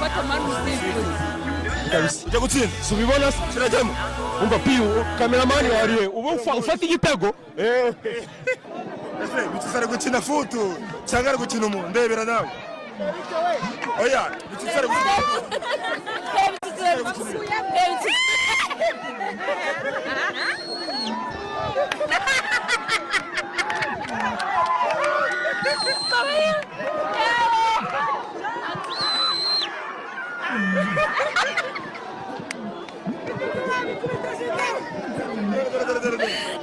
Gufata mani umusifuzi. Kabisa. Ujya gutsinda. Si ubibona se? Kirajyamo. Umva piyu, cameraman wariye ubu ufata igitego. Ese Bitsitsi ari gukina futu cyangwa ari gukina umuntu? Ndebera nawe. Oya, Bitsitsi ari gukina. Reba Bitsitsi, reba Bitsitsi.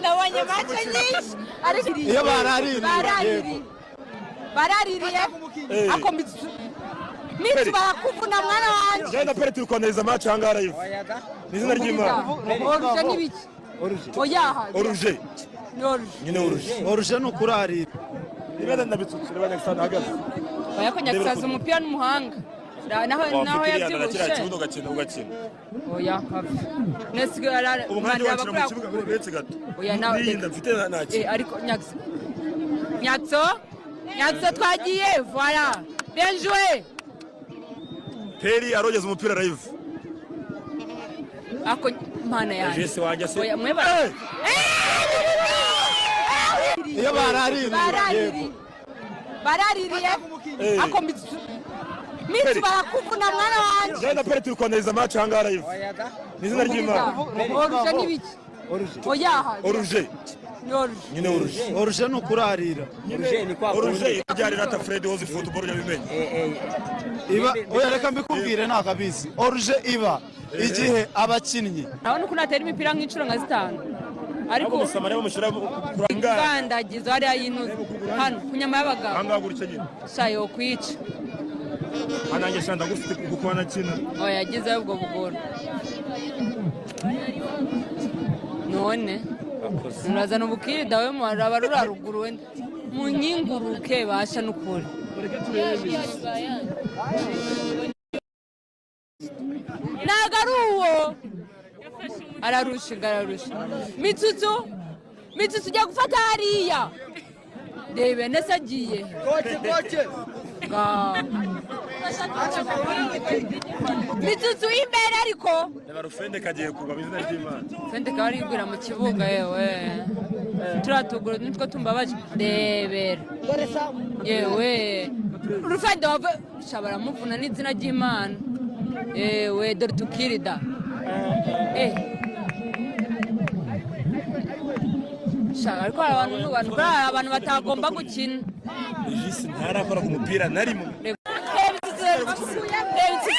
Nabonye match nyinshi, ariko Iyo baraririye. Baraririye, baraririye. Ako Mitsu, Mitsu, barakuvuna mwana wanjye. Jean Pere, turi kwanariza match ahangaha live. Ni izina ry'Imana. Hors-jeu n'ibiki? Oya. Hors-jeu. Ni hors-jeu. Nyine hors-jeu. Hors-jeu ni ukurarira. Niba na Bitsitsi, reba Nyagisana ahagaze. Oya, ko Nyagisaza umupira n'umuhanga naho naho Wafite iriya na kiriya yabyibushe. kibuno, ugakina ugakina. Oya, have nesigaye Ubu nkanjye wakina mu kibuga uretse gato. Oya, nawe. N'iyi nda mfite ntakina. Ariko Nyagso, Nyagso, Nyagso, twagiye! Voilà, bien joué. Peri arogeza umupira live. Ako mana yanjye! Jesse wanjye se. Oya, mwe bara Iyo baraririye. Baraririye, baraririye. Ako Mitsu, Mitsu, barakuvuna mwana wanjye. Jean Pere, turi kwanariza match ahangaha live. Ni izina ry'Imana. Hors-jeu n'ibiki? Oya. Hors-jeu. Ni hors-jeu. Nyine hors-jeu. Hors-jeu ni ukurarira. Hors-jeu byari rata Fred wozi football yabimenye. Iba, oya, reka mbikubwire, ntabwo abizi. Hors-jeu iba igihe abakinnyi Urabona ukuntu atera imipira nk'inshuro nka zitanu, ariko Ariko Musamariya bamushyira kurangara. Kandagizo hariya y'intuzi hano ku nyama y'abagabo. Ahangaha gutya nyine. Sha, yokwica. Hananjye sha, ndagufite kuko wanakina. Oya, yagezeyo ubwo bugoro. None murazana ubukiri dawe, muraba rura ruguru wenda munyinguruke basha n'ukuri. Ntabwo ari uwo, ararusha ngo ararusha. Mitsutsu, Mitsutsu, ujya gufata hariya, rebe ndetse agiye. Ngaho. Mitsutsu imbere ariko. Reba Rufende kagiye kugwa mu izina ry'Imana. Fende kaba arigwira mu kibuga. Yewe, turiya tuguru nitwo tumbabaje. Ndebera, yewe, Rufende wava sha, baramuvuna n'izina ry'Imana. Yewe, dore tukirida. Eh sha, ariko hari abantu n'abantu, hari abantu batagomba gukina. Regis ntarakora ku mupira na rimwe. Reba Mitsutsu, reba Mitsutsu, reba Mitsutsu.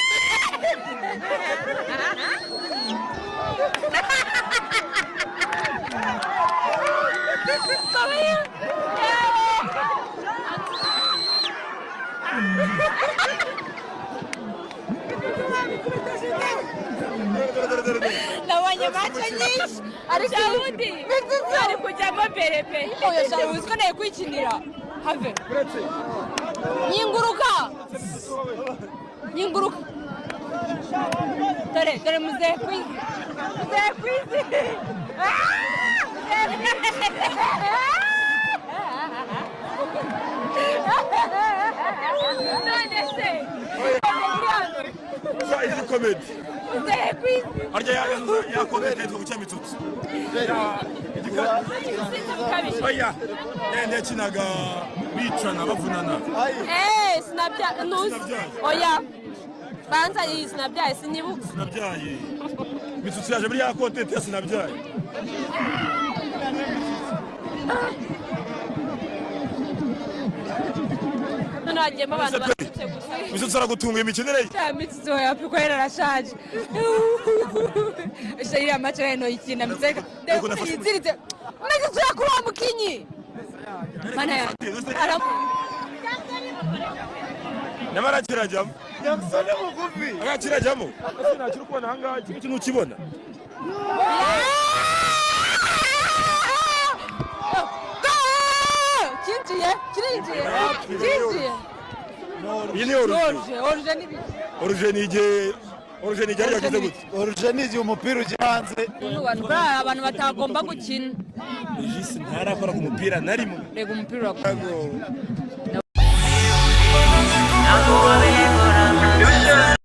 Nabonye match nyinshi, ariko Shawundi ari kujyamo mbere pe. Oya sha, uzi ko nawe kwikinira, have nyinguruka, nyinguruka. Dore, dore muzehe kwizi, muzehe kwizi. Ah! Muzehe. None se? Izi comedy. Muzehe kwizi. Harya ya comedy yitwa gucya Mitsutsu? Oya, yandi yakinaga bicana, bavunana. Eh, sinabya ntuzi. Oya, banza iyi sinabyaye, sinibuka. Sinabyaye. Mitsutsu yaje muri ya content ya sinabyaye. None hagiyemo abantu batutse gusa. Mitsutsu aragutunga imikinire ye. Sha, Mitsutsu oya, kuko yarashaje. Sha, iriya match rero noyikina Mitsutsu. Ariko nafashe. Yiziritse Mitsutsu yakuri wa mukinyi. Mana yanjye. Nyamara kirajyamo. Jackson ni mugufi. Aha kirajyamo. Ese ntacyo uri kubona ahangaha? Kimwe kintu ukibona. Goal! Kinjiye, kirinjiye, kinjiye. Iyi ni hors-jeu. Hors-jeu, hors-jeu n'ibiki? Hors-jeu ni igihe, hors-jeu ni igihe yagize gute? Hors-jeu ni igihe umupira ujya hanze. Hari abantu batagomba gukina. Regis ntarakora ku mupira na rimwe. Rega umupira urakora.